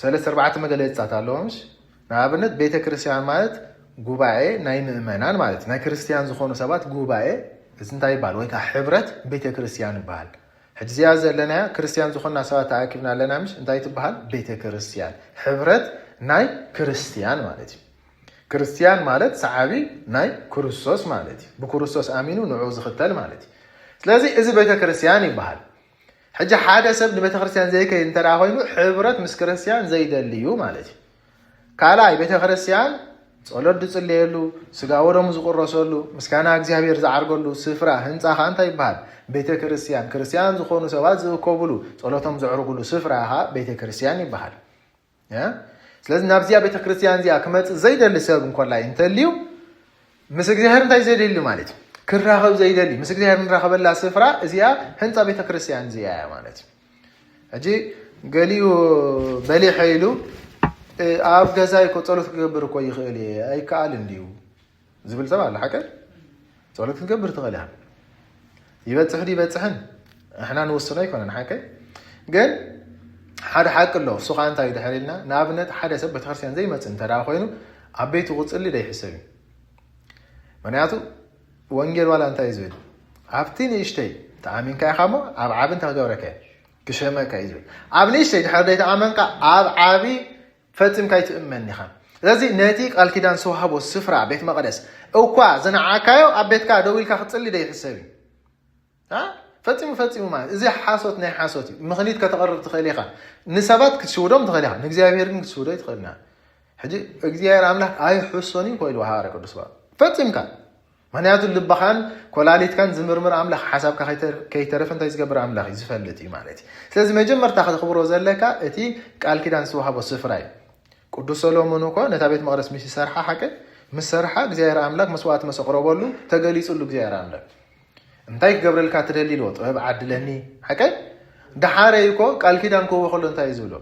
ሰለስተ ኣርባዕተ መገለፅታት ኣለዎ ምሽ ንኣብነት ቤተክርስትያን ማለት ጉባኤ ናይ ምእመናን ማለት ናይ ክርስትያን ዝኾኑ ሰባት ጉባኤ እዚ እንታይ ይበሃል ወይ ከዓ ሕብረት ቤተክርስትያን ይበሃል ሕጂ እዚኣ ዘለናያ ክርስቲያን ዝኾንና ሰባት ተኣኪብና ኣለና። ምሽ እንታይ ትበሃል? ቤተ ክርስቲያን፣ ሕብረት ናይ ክርስቲያን ማለት እዩ። ክርስቲያን ማለት ሰዓቢ ናይ ክርስቶስ ማለት እዩ። ብክርስቶስ ኣሚኑ ንዑ ዝኽተል ማለት እዩ። ስለዚ እዚ ቤተ ክርስቲያን ይበሃል። ሕጂ ሓደ ሰብ ንቤተ ክርስቲያን ዘይከይድ እንተ ደኣ ኮይኑ፣ ሕብረት ምስ ክርስቲያን ዘይደሊ እዩ ማለት እዩ። ካልኣይ፣ ቤተ ክርስቲያን ጸሎት ዝጽለየሉ፣ ስጋ ወደሙ ዝቁረሰሉ፣ ምስጋና እግዚኣብሔር ዝዓርገሉ ስፍራ፣ ህንጻ ኸኣ እንታይ ይበሃል? ቤተ ክርስቲያን። ክርስቲያን ዝኾኑ ሰባት ዝእከብሉ፣ ጸሎቶም ዘዕርጉሉ ስፍራ ኸኣ ቤተ ክርስቲያን ይበሃል። እ? ስለዚ ናብዚኣ ቤተ ክርስቲያን እዚኣ ክመጽእ ዘይደሊ ሰብ እንኮላይ እንተልዩ፣ ምስ እግዚኣብሔር እንታይ ዘይደሊ ማለት እዩ? ክራኸብ ዘይደሊ፣ ምስ እግዚኣብሔር ንራኸበላ ስፍራ እዚኣ ህንጻ ቤተ ክርስቲያን እዚኣ እያ ማለት እዩ። ሕጂ ገሊኡ በሊሐ ኢሉ፣ "እ፣ ኣብ ገዛይ እኮ ጸሎት ክገብር እኮ ይኽእል እየ፣ ኣይከኣልን ድዩ?" ዝብል ሰብ ኣሎ። ሓቀ? ጸሎት ክትገብር ትኽእል ኢኻ። ይበጽሕ ድዩ ይበጽሕን ንሕና ንውስኖ ኣይኮነን። ሓቀ? ግን ሓደ ሓቂ ኣሎ። እሱ ኸኣ እንታይ እዩ ድሕር ኢልና? ንኣብነት ሓደ ሰብ ቤተክርስትያን ዘይመጽእ እንተ ደኣ ኮይኑ፣ ኣብ ቤቱ ክጽሊ ደይሕሰብ እዩ። ምኽንያቱ ወንጌል ዋላ እንታይ እዩ ዝብል? ኣብቲ ንእሽተይ ተኣሚንካ ኢኻ እሞ ኣብ ዓቢ እንታይ ክገብረካ እዩ? ክሸመካ እዩ ዝብል። ኣብ ንእሽተይ ድሕር ደይተኣመንካ ኣብ ዓቢ ፈጺምካ ኣይትእመን ኢኻ። ስለዚ ነቲ ቃል ኪዳን ዝተዋህቦ ስፍራ ቤት መቕደስ እኳ ዝነዓካዮ ኣብ ቤትካ ደው ኢልካ ክትጽሊ ደይሕሰብ እዩ። አ? ፈጺሙ፣ ፈጺሙ ማለት እዚ ሓሶት ናይ ሓሶት እዩ። ምኽኒት ከተቕርብ ትኽእል ኢኻ። ንሰባት ክትሽውዶም ትኽእል ኢኻ። ንእግዚኣብሔር ግን ክትሽውዶ ኣይትኽእልና። ሕጂ እግዚኣብሔር ኣምላኽ ኣይሕሶን እዩ እኮ ኢልዎ ሃዋርያ ቅዱስ ጳውሎስ። ፈጺምካ። ምኽንያቱ ልብኻን ኮላሊትካን ዝምርምር ኣምላኽ ሓሳብካ ከይተ-፣ ከይተረፈ እንታይ ዝገብር ኣምላኽ እዩ ዝፈልጥ እዩ ማለት እዩ። ስለዚ መጀመርታ ከተኽብሮ ዘለካ እቲ ቃል ኪዳን ዝተዋህቦ ስፍራ እዩ። ቅዱስ ሰሎሞን እኮ ነታ ቤት መቕደስ ምስ ይሰርሓ ሓቂ ምስ ሰርሓ እግዚኣብሔር ኣምላኽ መስዋዕቲ ምስ ኣቕረበሉ ተገሊጹሉ እግዚኣብሔር ኣምላኽ። "እንታይ ክገብረልካ ትደሊ?" ኢልዎ። "ጥበብ ዓድለኒ." ሓቀ? ደሓረይ እኮ ቃል ኪዳን ክህቦ ከሎ እንታይ እዩ ዝብሎ?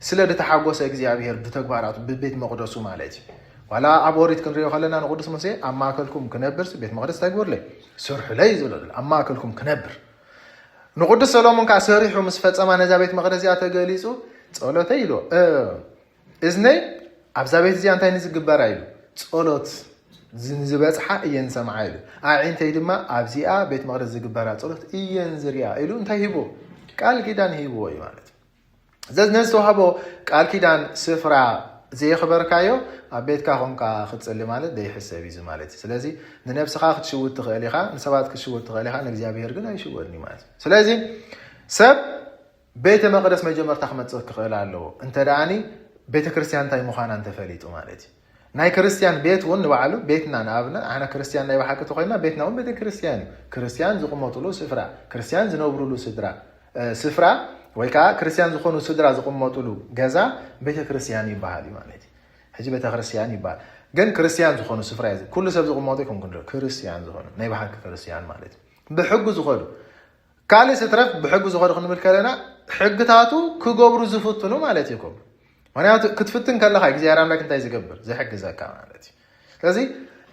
ስለ ዝተሓጎሰ እግዚኣብሔር ብተግባራቱ፣ ብቤት መቕደሱ ማለት እዩ። ዋላ ኣብ ኦሪት ክንሪኦ ከለና ንቅዱስ ሙሴ "ኣብ ማእከልኩም ክነብር ቤት መቕደስ እንታይ ግበሩለይ? ስርሑለይ" እዩ ዝብሎ ዘሎ። "ኣብ ማእከልኩም ክነብር." ንቅዱስ ሰሎሞን ከኣ ሰሪሑ ምስ ፈጸማ ነዛ ቤት መቕደስ እዚኣ ተገሊጹ "ጸሎተይ" ኢልዎ። እ፣ "እዝነይ ኣብዛ ቤት እዚኣ እንታይ ንዝግበራ?" ኢሉ። "ጸሎት ዝ-፣ ንዝበጽሓ እየን ዝሰምዓ" ኢሉ። "ኣዒንተይ ድማ ኣብዚኣ ቤት መቕደስ ዝግበራ ጸሎት እየን ዝሪኣ" ኢሉ እንታይ ሂብዎ? ቃል ኪዳን ሂብዎ እዩ ማለት እዩ። ስለዚ ነዚ ዝተዋህቦ ቃል ኪዳን ስፍራ ዘየኽበርካዮ ኣብ ቤትካ ኮንካ ክትጽሊ ማለት ዘይሕሰብ እዩ ማለት እዩ። ስለዚ ንነብስኻ ክትሽውድ ትኽእል ኢኻ፣ ንሰባት ክትሽውድ ትኽእል ኢኻ፣ ንእግዚኣብሔር ግን ኣይሽወድን እዩ ማለት እዩ። ስለዚ ሰብ ቤተ መቕደስ መጀመርታ ክመጽእ ክኽእል ኣለዎ። እንተ ደኣኒ ቤተ ክርስቲያን እንታይ ምዃና እንተፈሊጡ ማለት እዩ። ናይ ክርስቲያን ቤት እውን ንባዕሉ ቤትና፣ ንኣብነት ኣሕና ክርስቲያን ናይ ብሓቂ ተኾይንና ቤትና እውን ቤተ ክርስቲያን እዩ። ክርስቲያን ዝቕመጡሉ ስፍራ፣ ክርስቲያን ዝነብሩሉ ስድራ፣ እ፣ ስፍራ ወይ ከዓ ክርስቲያን ዝኾኑ ስድራ ዝቕመጡሉ ገዛ ቤተ ክርስቲያን ይበሃል እዩ ማለት እዩ። ሕጂ ቤተ ክርስቲያን ይበሃል። ግን ክርስቲያን ዝኾኑ ስፍራ እዩ። ኩሉ ሰብ ዝቕመጡ ይኮን ክንዶ ክርስቲያን ዝኾኑ፣ ናይ ብሓቂ ክርስቲያን ማለት እዩ። ብሕጉ ዝኾኑ፣ ካልእ ስትረፍ ብሕጉ ዝኾኑ ክንብል ከለና ሕግታቱ ክገብሩ ዝፍትኑ ማለት እዩ። ምኽንያቱ ክትፍትን ከለኻ እግዚኣብሔር ኣምላክ እንታይ ዝገብር? ዝሕግዘካ ማለት እዩ። ስለዚ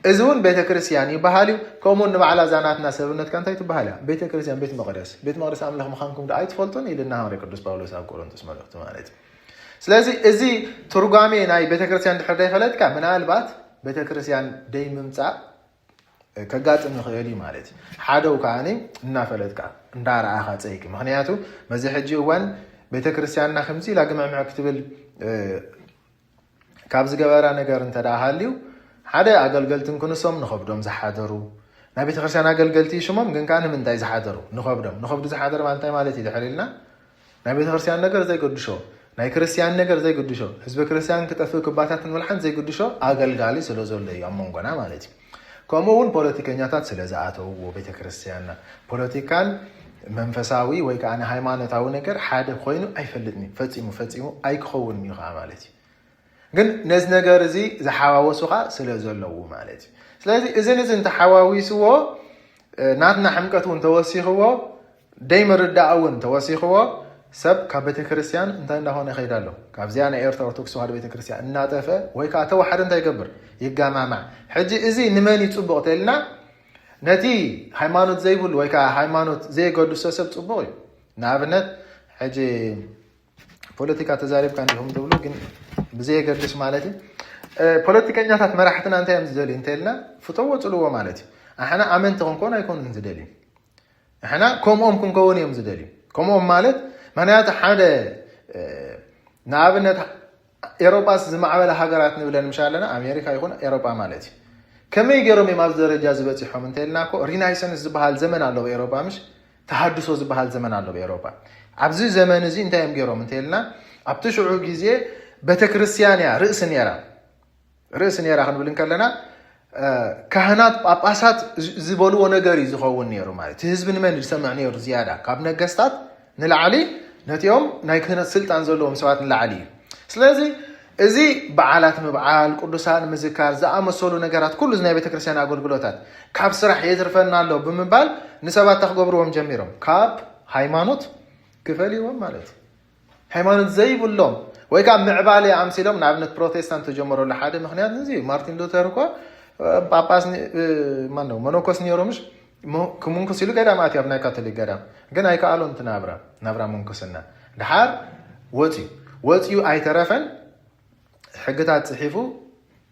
እዚ እውን ቤተ ክርስቲያን ይበሃል እዩ። ከምኡ እውን ንባዕላ እዛ ናትና ሰብነትካ እንታይ ትበሃል እያ? ቤተ ክርስቲያን፣ ቤት መቕደስ። ቤት መቕደስ ኣምላኽ ምዃንኩም ዶ ኣይትፈልጡን? ኢልና ሃዋርያ ቅዱስ ጳውሎስ ኣብ ቆሮንቶስ መልእኽቱ ማለት እዩ። ስለዚ እዚ ትርጓሜ ናይ ቤተ ክርስቲያን ድሕር ዘይፈለጥካ፣ ምናልባት ቤተ ክርስቲያን ደይ ምምጻእ ከጋጥም ይኽእል እዩ ማለት እዩ። ሓደው ከዓኒ እናፈለጥካ እንዳረኣኻ ጸይቂ። ምኽንያቱ በዚ ሕጂ እዋን ቤተ ክርስቲያንና ከምዚ ኢላ ግምዕምዕ ክትብል፣ እ፣ ካብ ዝገበራ ነገር እንተ ደኣ ሃልዩ፣ ሓደ ኣገልገልትን ክንሶም ንኸብዶም ዝሓደሩ፣ ናይ ቤተ ክርስቲያን ኣገልገልቲ ሽሞም ግን ከኣ ንምንታይ ዝሓደሩ? ንኸብዶም። ንኸብዱ ዝሓደር ማለት እንታይ ማለት እዩ ድሕር ኢልና? ናይ ቤተ ክርስቲያን ነገር ዘይገድሾ፣ ናይ ክርስቲያን ነገር ዘይግድሾ፣ ህዝበ ክርስቲያን ክጠፍእ ክባታትን ምልሓን ዘይግድሾ ኣገልጋሊ ስለ ዘሎ እዩ ኣብ መንጎና ማለት እዩ። ከምኡ እውን ፖለቲከኛታት ስለ ዝኣተውዎ ቤተ ክርስቲያንና፣ ፖለቲካን መንፈሳዊ ወይ ከዓ ንሃይማኖታዊ ነገር ሓደ ኮይኑ ኣይፈልጥን እዩ። ፈጺሙ፣ ፈጺሙ ኣይክኸውንን እዩ ከዓ ማለት እዩ። ግን ነዚ ነገር እዚ ዝሓዋወሱ ከዓ ስለ ዘለዉ ማለት እዩ። ስለዚ እዚ ንዚ እንተሓዋዊስዎ፣ እ፣ ናትና ሕምቀት እውን ተወሲኽዎ፣ ደይ ምርዳእ እውን ተወሲኽዎ፣ ሰብ ካብ ቤተ ክርስቲያን እንታይ እንዳኾነ ይኸይድ ኣሎ? ካብዚኣ ናይ ኤርትራ ኦርቶዶክስ ተዋህዶ ቤተ ክርስቲያን እናጠፈ ወይ ከዓ ተዋሕዶ እንታይ ይገብር? ይገማማዕ። ሕጂ እዚ ንመን እዩ ጽቡቕ ተልና? ነቲ ሃይማኖት ዘይብሉ ወይ ከዓ ሃይማኖት ዘየገድሶ ሰብ ጽቡቕ እዩ። ንኣብነት ሕጂ ፖለቲካ ተዛሪብካ እንዲኹም ትብሉ፣ ግን ብዘየገድስ ማለት እዩ። እ፣ ፖለቲከኛታት መራሕትና እንታይ እዮም ዝደልዩ እንተልና፣ ፍተዎ ጽልዎ ማለት እዩ። ኣሕና ኣመንቲ ክንኮን ኣይኮኑን ዝደልዩ። ኣሕና ከምኦም ክንከውን እዮም ዝደልዩ። ከምኦም ማለት ምክንያቱ ሓደ ንኣብነት ኤሮጳስ ዝማዕበለ ሃገራት ንብለን ምሻ ኣለና ኣሜሪካ ይኹን ኤሮጳ ማለት እዩ። ከመይ ገይሮም እዮም ኣብዚ ደረጃ ዝበፂሖም እንተልና ኮ ሪናይሰንስ ዝበሃል ዘመን ኣለዎ ኤሮጳ ምሽ ተሃድሶ ዝበሃል ዘመን ኣለዎ ኤሮጳ። ኣብዚ ዘመን እዚ እንታይ እዮም ገይሮም እንተልና ኣብቲ ሽዑ ግዜ ቤተክርስትያን እያ ርእሲ ነራ ርእሲ ነራ ክንብል እንከለና ካህናት ጳጳሳት ዝበልዎ ነገር እዩ ዝኸውን ነሩ ማለት ህዝቢ ንመን ዝሰምዕ ነሩ ዝያዳ ካብ ነገስታት ንላዕሊ ነቲኦም ናይ ክህነት ስልጣን ዘለዎም ሰባት ንላዕሊ እዩ። ስለዚ እዚ በዓላት ምብዓል ቅዱሳን ምዝካር ዝኣመሰሉ ነገራት ኩሉ ናይ ቤተክርስትያን ኣገልግሎታት ካብ ስራሕ የትርፈና ኣሎ ብምባል ንሰባት ተክገብርዎም ጀሚሮም ካብ ሃይማኖት ክፈልዎም ማለት እዩ። ሃይማኖት ዘይብሎም ወይ ከዓ ምዕባለ ኣምሲሎም ንኣብነት ፕሮቴስታንት ተጀመረሉ ሓደ ምክንያት እዚ ማርቲን ሉተር እኳ ጳጳስ ማነው መነኮስ ነይሩ ምሽ ክምንኩስ ኢሉ ገዳም ኣትዩ ኣብ ናይ ካቶሊክ ገዳም ግን ኣይከኣሎን እቲ ናብራ ናብራ ምንኩስና ድሓር ወፅዩ ወፅዩ ኣይተረፈን ሕግታት ፅሒፉ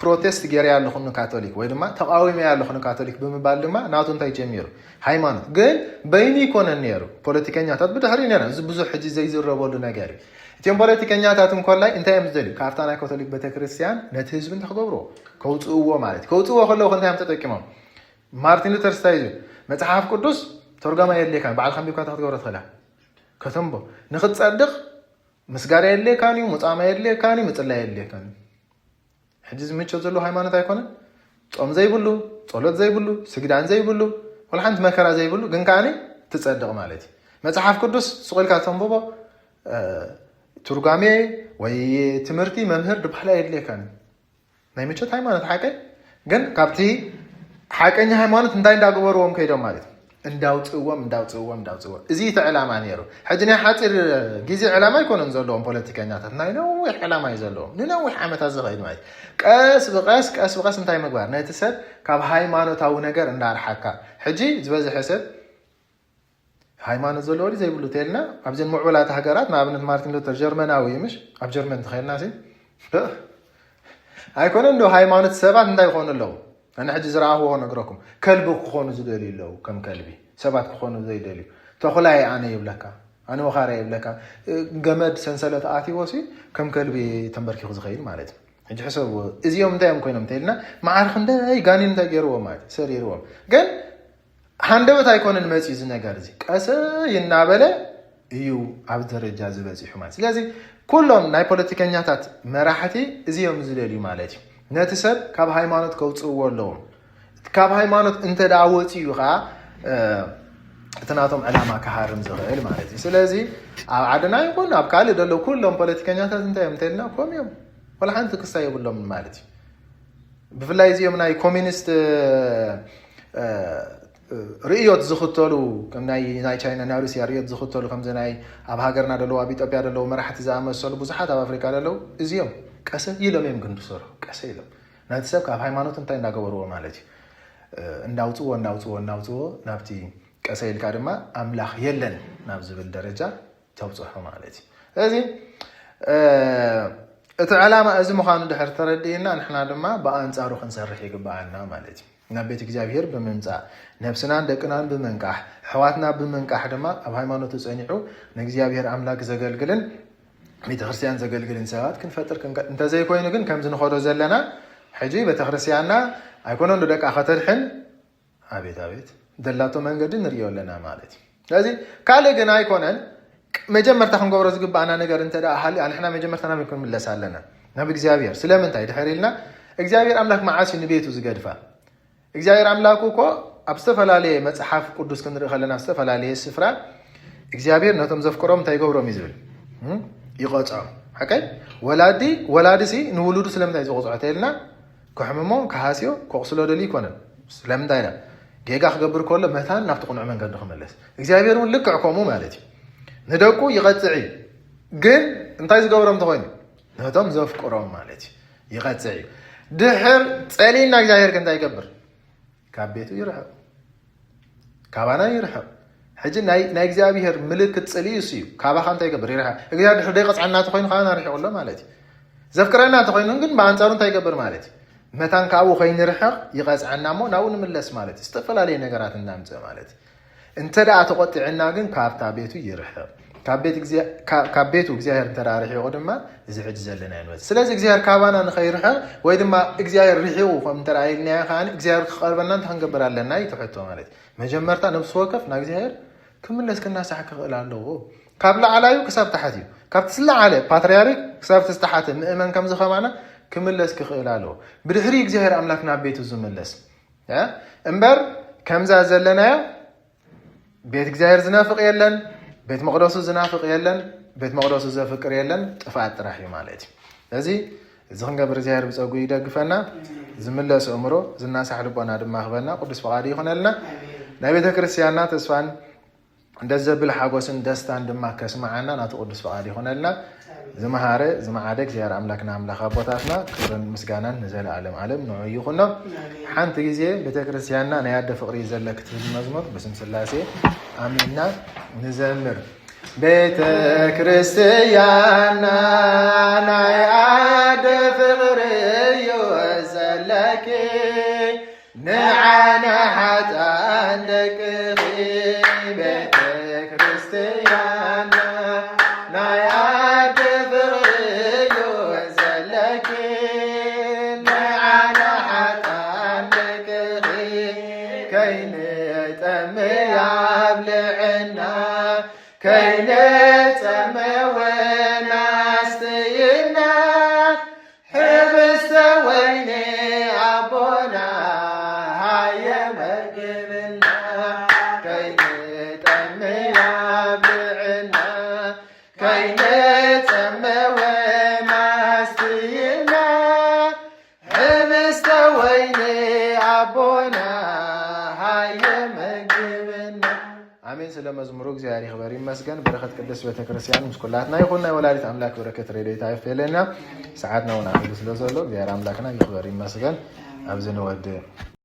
ፕሮቴስት ገይረ ኣለኹ ንካቶሊክ ወይ ድማ ተቃዊመ ኣለኹ ንካቶሊክ ብምባል ድማ ናቱ እንታይ ጀሚሩ ሃይማኖት ግን በይኑ ይኮነን ነይሩ ፖለቲከኛታት ብድሕሪ ነይረ እዚ ብዙሕ ሕጂ ዘይዝረበሉ ነገር እዩ እቲኦም ፖለቲከኛታት እንኮላይ እንታይ እዮም ዝደልዩ ካብታ ናይ ካቶሊክ ቤተክርስትያን ነቲ ህዝቢ እንታይ ክገብርዎ ከውፅእዎ ማለት ከውፅእዎ ከለዉ እንታይ እዮም ተጠቂሞም ማርቲን ሉተር ስታይ እዩ መፅሓፍ ቅዱስ ተርጓማ የድልየካ ባዕልካ ንቢብካ እንታይ ክትገብሮ ትኽእላ ከተንቦ ንክትፀድቕ ምስጋዳ የድልየካን እዩ ሙፃማ የድልየካን እዩ ምፅላይ የድልየካን እዩ ሕጂ ዝምቸው ዘሎ ሃይማኖት ኣይኮነን ፆም ዘይብሉ ፆሎት ዘይብሉ ስግዳን ዘይብሉ ወላ ሓንቲ መከራ ዘይብሉ ግን ከዓኒ ትፀድቕ ማለት እዩ መፅሓፍ ቅዱስ ስቑልካ ተንብቦ ትርጓሜ ወይ ትምህርቲ መምህር ድባህላ የድልየካን እዩ ናይ ምቸት ሃይማኖት ሓቀ ግን ካብቲ ሓቀኛ ሃይማኖት እንታይ እንዳገበርዎም ከይዶም ማለት እዩ እንዳውፅእዎም እንዳውፅእዎም እንዳውፅእዎም እዚ እቲ ዕላማ ነይሩ ሕጂ ናይ ሓፂር ግዜ ዕላማ ኣይኮነን ዘለዎም ፖለቲከኛታት ናይ ነዊሕ ዕላማ እዩ ዘለዎም ንነዊሕ ዓመታት ዝኸይድ ማለት ቀስ ብቀስ ቀስ ብቀስ እንታይ ምግባር ነቲ ሰብ ካብ ሃይማኖታዊ ነገር እንዳርሓካ ሕጂ ዝበዝሐ ሰብ ሃይማኖት ዘለዎ ድዩ ዘይብሉ ተልና ኣብዘን ምዕቡላት ሃገራት ንኣብነት ማርቲን ሉተር ጀርመናዊ እዩ ምሽ ኣብ ጀርመን ተኸልና ሲ ኣይኮነ እንዶ ሃይማኖት ሰባት እንታይ ይኾኑ ኣለዉ ኣነ ሕጂ ዝረኣኽዎ ነግረኩም ከልቢ ክኾኑ ዝደልዩ ኣለዉ ከም ከልቢ ሰባት ክኾኑ ዘይደልዩ ተኹላየ ኣነ ይብለካ ኣነ ወኻርያ ይብለካ ገመድ ሰንሰለት ኣትይዎ ሲ ከም ከልቢ ተንበርኪኹ ዝኸይድ ማለት እዩ ሕጂ ሕሰብዎ እዚኦም እንታይ እዮም ኮይኖም እንተኢልና መዓር ክንደይ ጋኔን እንታይ ገይርዎ ማለት እዩ ሰሪርዎም ግን ሃንደበት ኣይኮነን መፂ እዚ ነገር እዚ ቀሰ ይናበለ እዩ ኣብ ደረጃ ዝበፂሑ ማለት ስለዚ ኩሎም ናይ ፖለቲከኛታት መራሕቲ እዚኦም ዝደልዩ ማለት እዩ ነቲ ሰብ ካብ ሃይማኖት ከውፅእዎ ኣለዎም ካብ ሃይማኖት እንተ ደኣ ወፂኡ ከዓ እቲ ናቶም ዕላማ ክሃርም ዝኽእል ማለት እዩ ስለዚ ኣብ ዓድና ይኹን ኣብ ካልእ ደሎ ኩሎም ፖለቲከኛታት እንታይ እዮም እንተልና ኮም እዮም ወላ ሓንቲ ክሳ የብሎምን ማለት እዩ ብፍላይ እዚኦም ናይ ኮሚኒስት ርእዮት ዝኽተሉ ናይ ቻይና ናይ ሩስያ ርእዮት ዝኽተሉ ከምዚ ናይ ኣብ ሃገርና ደለዉ ኣብ ኢትዮጵያ ደለዉ መራሕቲ ዝኣመሰሉ ብዙሓት ኣብ ኣፍሪካ ደለዉ እዚኦም ቀሰ ኢሎም እዮም ግን ዝሰርሑ ቀሰ ኢሎም ነቲ ሰብ ካብ ሃይማኖት እንታይ እንዳገበርዎ ማለት እዩ እንዳውፅዎ እንዳውፅዎ እንዳውፅዎ ናብቲ ቀሰ ኢልካ ድማ ኣምላኽ የለን ናብ ዝብል ደረጃ ተብፅሖ ማለት እዩ ስለዚ እቲ ዕላማ እዚ ምዃኑ ድሕር ተረድእና ንሕና ድማ ብኣንፃሩ ክንሰርሕ ይግበኣና ማለት እዩ ናብ ቤት እግዚኣብሔር ብምምፃእ ነብስናን ደቅናን ብምንቃሕ ሕዋትና ብምንቃሕ ድማ ኣብ ሃይማኖቱ ፀኒዑ ንእግዚኣብሔር ኣምላክ ዘገልግልን ቤተክርስትያን ዘገልግልን ሰባት ክንፈጥር እንተዘይኮይኑ ግን ከምዚ ንኸዶ ዘለና ሕጂ ቤተክርስትያንና ኣይኮነን ደቃ ከተድሕን ኣቤት ኣቤት ደላቶ መንገዲ ንሪኦ ኣለና ማለት እዩ ስለዚ ካልእ ግን ኣይኮነን መጀመርታ ክንገብሮ ዝግባኣና ነገር እንተ ሃልዩ ኣንሕና መጀመርታ ናብ ክንምለስ ኣለና ናብ እግዚኣብሔር ስለምንታይ ድሕር ኢልና እግዚኣብሔር ኣምላክ መዓስ እዩ ንቤቱ ዝገድፋ እግዚኣብሔር ኣምላክ እኮ ኣብ ዝተፈላለየ መፅሓፍ ቅዱስ ክንርኢ ከለና ዝተፈላለየ ስፍራ እግዚኣብሔር ነቶም ዘፍቅሮም እንታይ ይገብሮም እዩ ዝብል ይቐፅዖም ሓቀይ ወላዲ ወላዲ ሲ ንውሉዱ ስለምንታይ ዝቕፅዖ ተይልና ክሕምሞ ክሃስዮ ከቕስሎ ደልዩ ይኮነን ስለምንታይ ኢና ጌጋ ክገብር ከሎ መታን ናብቲ ቁኑዕ መንገዲ ክመለስ እግዚኣብሔር እውን ልክዕ ከምኡ ማለት እዩ ንደቁ ይቐፅዕ እዩ ግን እንታይ ዝገብሮም ተኮይኑ ነቶም ዘፍቅሮም ማለት እዩ ይቐፅዕ እዩ ድሕር ፀሊእና እግዚኣብሔር ከ እንታይ ይገብር ካብ ቤቱ ይርሕቕ ካባና ይርሕቕ ሕጂ ናይ እግዚኣብሔር ምልክት ፅልኢ እሱ እዩ ካባካ እንታይ ይገብር ይርሕቕ እግዚኣብሔር ድሕር ደይቐፅዐና ተኮይኑ ካባና ርሒቑ ኣሎ ማለት እዩ ዘፍቅረና እንተኮይኑ ግን ብኣንፃሩ እንታይ ይገብር ማለት እዩ መታን ካብኡ ከይንርሕቕ ይቐፅዐና እሞ ናብኡ ንምለስ ማለት እዩ ዝተፈላለየ ነገራት እናምፅእ ማለት እዩ እንተ ደኣ ተቆጢዕና ግን ካብታ ቤቱ ይርሕቕ። ካብ ቤት እግዚኣብ-፣ ካብ፣ ካብ ቤቱ እግዚኣብሔር እንተ ደኣ ርሒቑ ድማ እዚ ሕጂ ዘለናዮ ንበጽሕ። ስለዚ እግዚኣብሔር ካባና ንኸይርሕቕ ወይ ድማ እግዚኣብሔር ርሒቑ ከም እንተ ደኣ ኢልናዮ ከኣ እግዚኣብሔር ክቐርበና እንታይ ክንገብር ኣለና እዩ እቲ ሕቶ ማለት እዩ። መጀመርታ ነብሲ ወከፍ ናብ እግዚኣብሔር ክምለስ ክናሳሕ ክኽእል ኣለዎ። ካብ ላዕላዩ ክሳብ ታሕት እዩ። ካብቲ ዝለዓለ ፓትርያርክ ክሳብ እቲ ዝተሓተ ምእመን ከምዚ ከማና ክምለስ ክኽእል ኣለዎ። ብድሕሪ እግዚኣብሔር ኣምላክ ናብ ቤቱ ዝምለስ እ? እምበር ከምዛ ዘለናዮ ቤት እግዚኣብሔር ዝናፍቕ የለን፣ ቤት መቕደሱ ዝናፍቕ የለን፣ ቤት መቕደሱ ዘፍቅር የለን፣ ጥፍኣት ጥራሕ እዩ ማለት እዩ። ስለዚ እዚ ክንገብር እግዚኣብሔር ብጸጉ ይደግፈና። ዝምለስ ኣእምሮ፣ ዝናሳሕ ልቦና ድማ ክበና ቅዱስ ፍቓዱ ይኹነልና። ናይ ቤተ ክርስቲያንና ተስፋን ደስ ዘብል ሓጎስን ደስታን ድማ ከስምዓና ናቱ ቅዱስ ፍቓድ ይኹነልና። ዝመሃረ ዝመዓደ እግዚኣብሔር ኣምላክና ኣምላኽ ኣቦታትና ክብርን ምስጋናን ንዘለኣለም ዓለም ንዑ ይኹኖ። ሓንቲ ግዜ ቤተ ክርስቲያንና ናይ ኣደ ፍቕሪ ዘለክ ትብል መዝሙር ብስም ስላሴ ኣሚንና ንዘምር። ቤተ ክርስቲያንና ናይ ኣደ ፍቕሪ እዩ ዘለኪ ንዓና ሓጥኣን ደቅኺ ቤተ ክርስቲያንና ናይ ኣደ ፍቕሪ እዩ ዘለኪ ንዓና ሓጥኣን ደቅኺ ከይንጠምይ ኣብልዕና ከይንጠምይ እውን ኣስትይና ህብስተ ወይኒ ኣቦና ሃየ መግብና ከይንጠምይ ኣብልዕና ከይንጠምይ እውን ኣስትይና ህብስተ ወይኒ ኣቦና ሃየ መግብና። ኣሜን። ስለ መዝሙሩ እግዚኣብሔር ይኽበር ይመስገን። በረኸት ቅድስት ቤተክርስትያን ምስ ኩላትና ይኹን። ናይ ወላዲት ኣምላክ በረከት ረድኤታ ይፈለና። ሰዓትና እውን ኣኺሉ ስለ ዘሎ እግዚኣብሔር ኣምላክና ይኽበር ይመስገን። ኣብዚ ንወድእ።